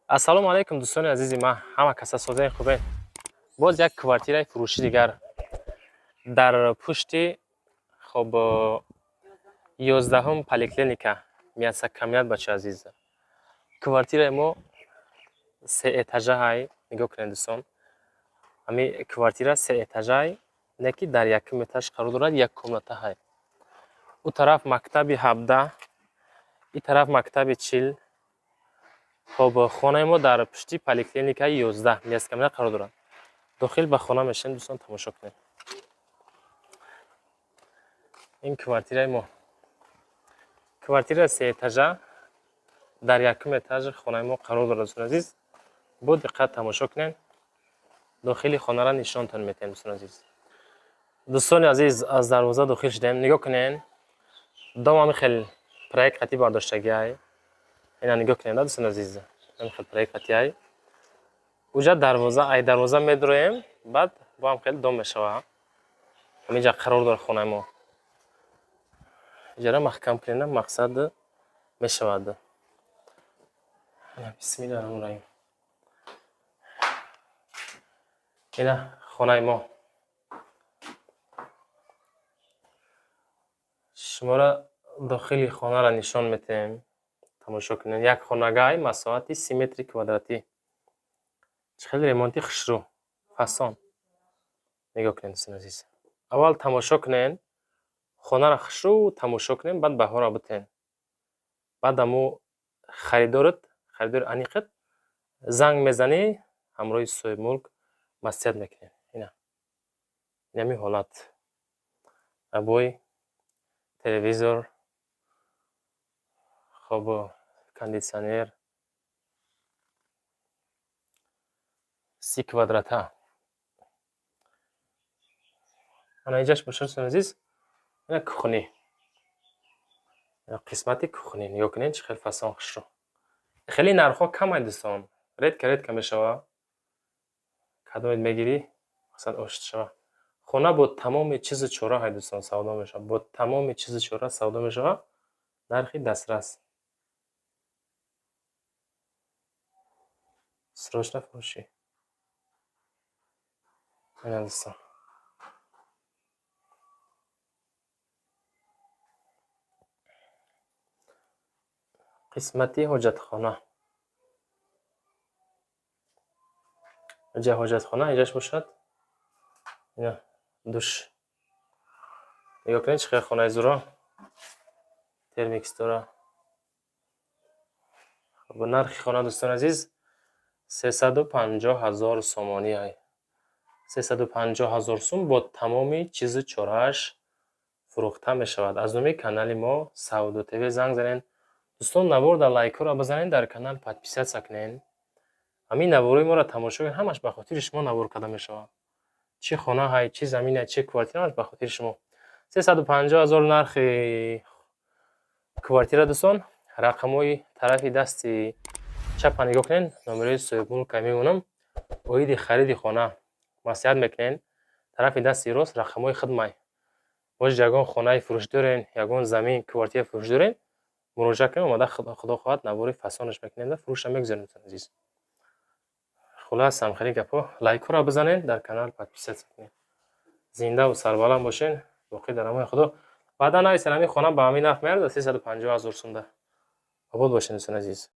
Ассалому алайкум, дӯстони азизи ман, ҳама каса созаи хубен. Боз як квартираи фурӯшӣ дигар дар пушти, хоб, 11-ум поликлиника, мясокомбинат. Бачаи азиз, квартираи мо се этажаҳай. Нигоҳ кунед, дӯстон, ҳами квартира се этажаи, не ки дар якум этаж қарор дорад, як комнатаҳай. Ӯ тараф мактаби 17, ин тараф мактаби 40. Хоб, хонаи мо дар пушти поликлиникаи 11, мясокомбинат қарор дорад. Дохил ба хона мешавем, дӯстон, тамошо кунед. Ин квартираи мо, квартира се этажа, дар якум этажи хонаи мо қарор дорад. Дӯстони азиз, бо диққат тамошо кунед, дохили хонаро нишонтон метиҳем. Дӯстони азиз, дӯстони азиз, аз дарвоза дохил шудем. Нигоҳ кунед, дом ҳами хел проект қатӣ бардоштагиай. Ина нигоҳ кунед, дӯстони азиз, ҳами хел проект қатиай. Уҷа дарвоза, ай дарвоза медроем, баъд бо ҳам хел дом мешава. Ҳаминҷа қарор дорад хонаи мо. Иҷара маҳкам кунем, мақсад мешавад. Бисмилла раҳмони раҳим. Ина хонаи мо. Шуморо дохили хонаро нишон метиҳем, тамошо кунед. Як хонагай, масоҳати 30 метри квадратӣ. Чӣ хеле ремонти хушрӯ, фасон. Нигоҳ кунед, дӯстони азиз, аввал тамошо кунед хонаро, хушрӯ тамошо кунед, баъд баҳоро битен. Баъд аму харидорат, харидори аниқат занг мезанӣ, ҳамроҳи соҳибмулк маслиҳат мекунед. Ина инами ҳолат: обой, телевизор, хоб, кондитсионер, 30 квадрата. Ана инҷаш бошад, дӯстони азиз, ина кухни, қисмати кухни. Нигоҳ кунед, чӣ хел фасон, хушрӯ. Хеле нархҳо камай, дӯстон, редко редко мешава. Кадомет мегирӣ, мақсад ошт шава. Хона бо тамоми чизу чора ҳай, дӯстон, савдо мешавад, бо тамоми чизу чора савдо мешавад, нархи дастрас, срочно фурӯшӣ. Ина, дӯстон, қисмати ҳоҷатхона. Инҷа ҳоҷатхона, инҷаш бошад, ина душ. Нигоҳ кунед, чӣ хел хонаи зуро, термикс дора. Нархи хона, дӯстони азиз, 350 000 сомонӣ ай. 350 000 сум бо тамоми чизу чорааш фурӯхта мешавад. Аз номи канали мо Савдо ТВ занг занед, дӯстон. Наворда лайкҳоро бизанед, дар канал подписаться кунед. Ҳамин наворҳои моро тамошо кунед, ҳамаш ба хотири шумо навор карда мешавад. Чӣ хона ҳай, чӣ замин ҳай, чӣ квартира, ҳамаш ба хотири шумо. 350 000 нархи квартира, дӯстон. Рақамҳои тарафи дасти чапа нигоҳ кунед, номерои соҳибмулка мемонам. Оиди хариди хона маслиҳат мекунед. Тарафи дасти рост рақамҳои хидмай. Боз ягон хонаи фурӯш дорен, ягон замин, квартира фурӯш дорен, муроҷиат кунед, омада, худо хоҳад, навори фасонаш мекунем да фурӯшам мегузорем, дӯстони азиз. Хулас, ҳамхели гапҳо. Лайкҳоро бизанед, дар канал подписаться кунед. Зиндаву сарбаланд бошед, боқӣ дар амони Худо. Баъдан нависед, ҳамин хона ба ҳамин нарх меарзад, 350 000 сумда. Обод бошед, дӯстони азиз.